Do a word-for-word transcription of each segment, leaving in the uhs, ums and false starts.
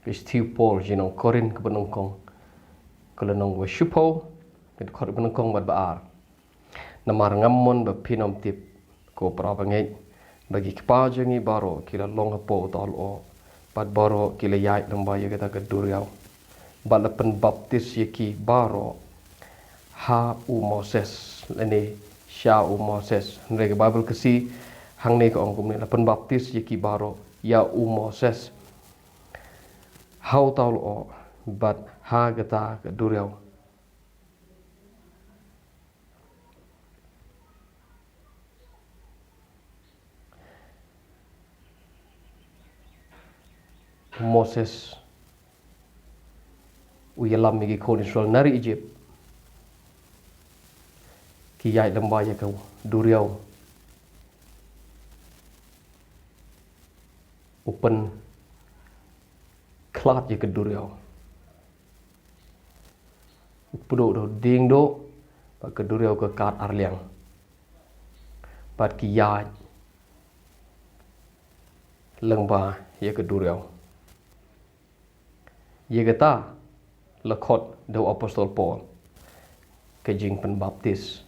Ka shithi u Paul sha ki nong Korinth kaba nyngkong, ka lynnong ba shiphew, ka dkhot ba nyngkong bad ba ar. Namar ngam mon ba phin ym tip, ko para bangeit, ba ki kpa jong ngi baroh ki la long hapoh uta u lyoh, bad baroh ki la ïaid lyngba ïa kata ka duriaw, bad la pynbaptis ïa ki baroh ha u Moses, lane sha u Moses. Hynrei ka Baibl Khasi hangne ka ong kumne, la pynbaptis ïa ki baroh ïa u Moses ha uta u lyoh bad ha kata ka duriaw. Moses u ïalam ïa ki khun Israel na ri Ijipt, ki ïaid lyngba ïa ka duriaw. U pynkhlad ïa ka duriaw. U pduh da u dieng duh, bad ka duriaw ka kad ar liang. Bad ki ïaid lyngba ïa ka duriaw. Ïa kata la khot da u apostol Paul ka jingpynbaptis.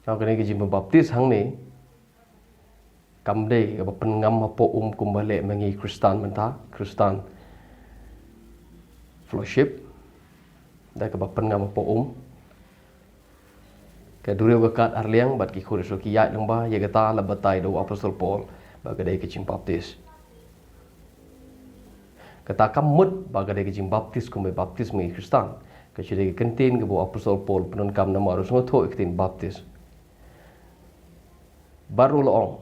Nangta kane ka jingpynbaptis hangne kam dei kaba pynngam hapoh um kumba leh ma ngi Khristan mynta, Khristan fellowship. Da kaba pynngam hapoh um. Ka duriaw ka kad ar liang bad ki khun Israel ki ïaid lyngba, ïa kata la batai da u apostol Paul ba ka dei ka jingbaptis. Kata kam mut ba ka dei ka jingbaptis kumba baptis ma ngi Khristan. Ka dei ka kyntien kaba u apostol Paul u pyndonkam namar u sngewthuh ïa ka ktien baptis. Bad ruh la ong,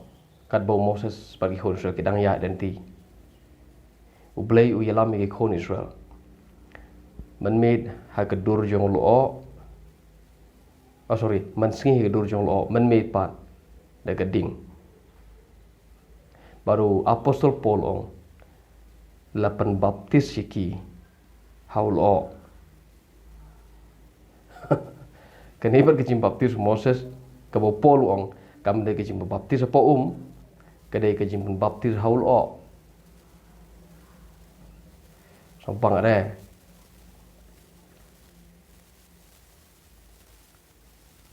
katba u Moses bad ki khun Israel ki dang ïaid lynti, U Blei u ïalam ïa ki khun Israel. Mynmiet ha ka dur jong u lyoh. Oh, sorry, mynsngi ha ka dur jong u lyoh, mynmiet pat da ka dieng. Bad u apostol Paul u ong, la pynbaptis ïa ki ha u lyoh. Kane pat ka jingbaptis u Moses, kaba u Paul u ong, kam dei ka jingbaptis hapoh um, ka dei ka jingpynbaptis ha u lyoh. Sngewbha re.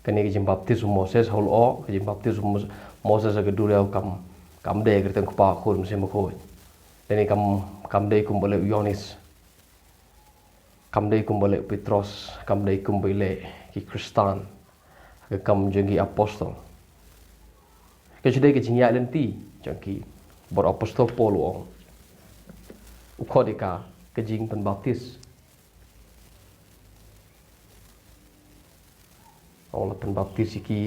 Kane ka jingbaptis u Moses ha u lyoh, ka jingbaptis u Mos-, Moses ha ka duriaw kam, kam dei ka kyrteng u Kpa, Khun, Mynsiem Bakhuid. Kane kam, kam dei kumba leh u Ïoannis. Kam dei kumba leh u Petros, kam dei kumba leh ki Khristan ha ka kam jong ki apostol. Ka dei ka jingïaid lynti jong ki, bad u apostol Paul u ong, u khot ïa ka ka jingpynbaptis. U ong la pynbaptis ïa ki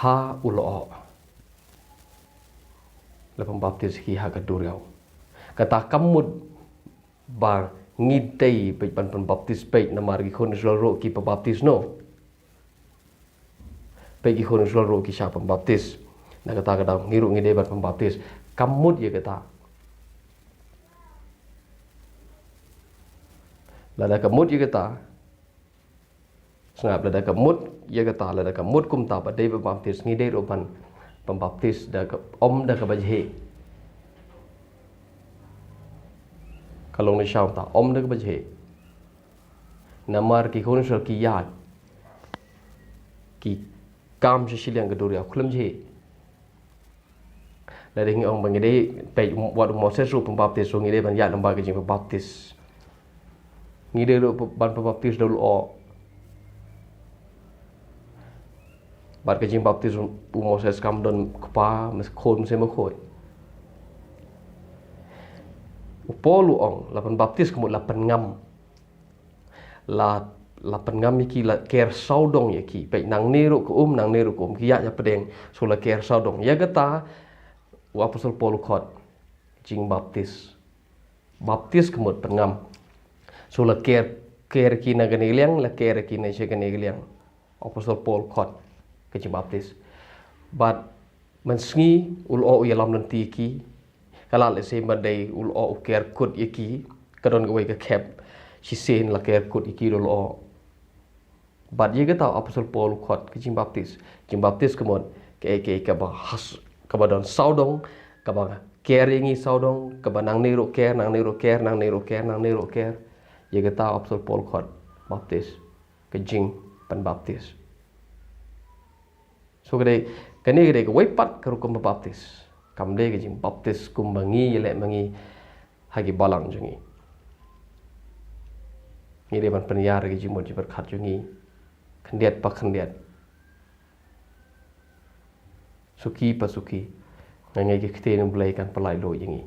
ha u lyoh. La pynbaptis ïa ki ha ka duriaw. Kata kam mut ba ngi dei peit ban pynbaptis peit namar ki khun Israel ruh ki pynbaptis noh. Peit ki khun Israel ruh ki shah pynbaptis. Na kata ka daw ngi ruh ngi dei ban pynbaptis. Kam mut ïa kata. Lada ka mut ïa kata, sngap, lada ka mut ïa kata, lada ka mut kumta ba dei pynbaptis, ngi dei ruh ban pynbaptis da ka, ym da kaba jhieh. Ka long ne sha kumta, ym da kaba jhieh. Namar ki khun Israel ki ïaid, ki kam sha shiliang ka duriaw khlem jhieh. Lada ngi ong ba ngi dei, peit wat u Moses ruh pynbaptis, so ngi dei ban ïaid lyngba ka jingpynbaptis. Ngi dei ruh ban pynbaptis da u lyoh. Bad ka jingbaptis u Moses kam don Kpa, Khun, Mynsiem Bakhuid. U Paul u ong la pynbaptis ka mut la pynngam. La, la pynngam ïa ki, la ker sawdong ïa ki. Peit, nangne ruh ka um, nangne ruh ka um, ki ïaid hapdeng. So la ker sawdong. Ïa kata u apostol Paul u khot jingbaptis. Baptis ka mut pynngam. So la ker, ker ki na kane ka liang, la ker ki na sha kane ka liang. Apostol Paul u khot ka jingbaptis. Bad mynsngi u lyoh u ïalam lynti ïa ki. Ka lah lehse ban dei u lyoh u ker kut ïa ki, ka don kawei ka khep shisien la ker kut ïa ki da u lyoh. Bad ïa kata u apostol Paul u khot ka jingbaptis. Jingbaptis ka mut kaei kaei kaba has, kaba don sawdong, kaba ker ïa ngi sawdong, kaba nangne ruh ker, nangne ruh ker, nangne ruh ker, nangne ruh ker. Ïa kata u Apostol Paul khot baptis, ka jingpynbaptis. So ka dei, kane ka dei kawei pat ka rukom baptis. Kam dei ka jingbaptis kumba ngi ïaleh ma ngi ha ki balang jong ngi. Ngi dei ban pynïar ïa ka jingmut jingpyrkhat jong ngi khyndiat pa khyndiat, suki pa suki. Nga ngeit ka ktien U Blei kan pyllait luid ïa ngi.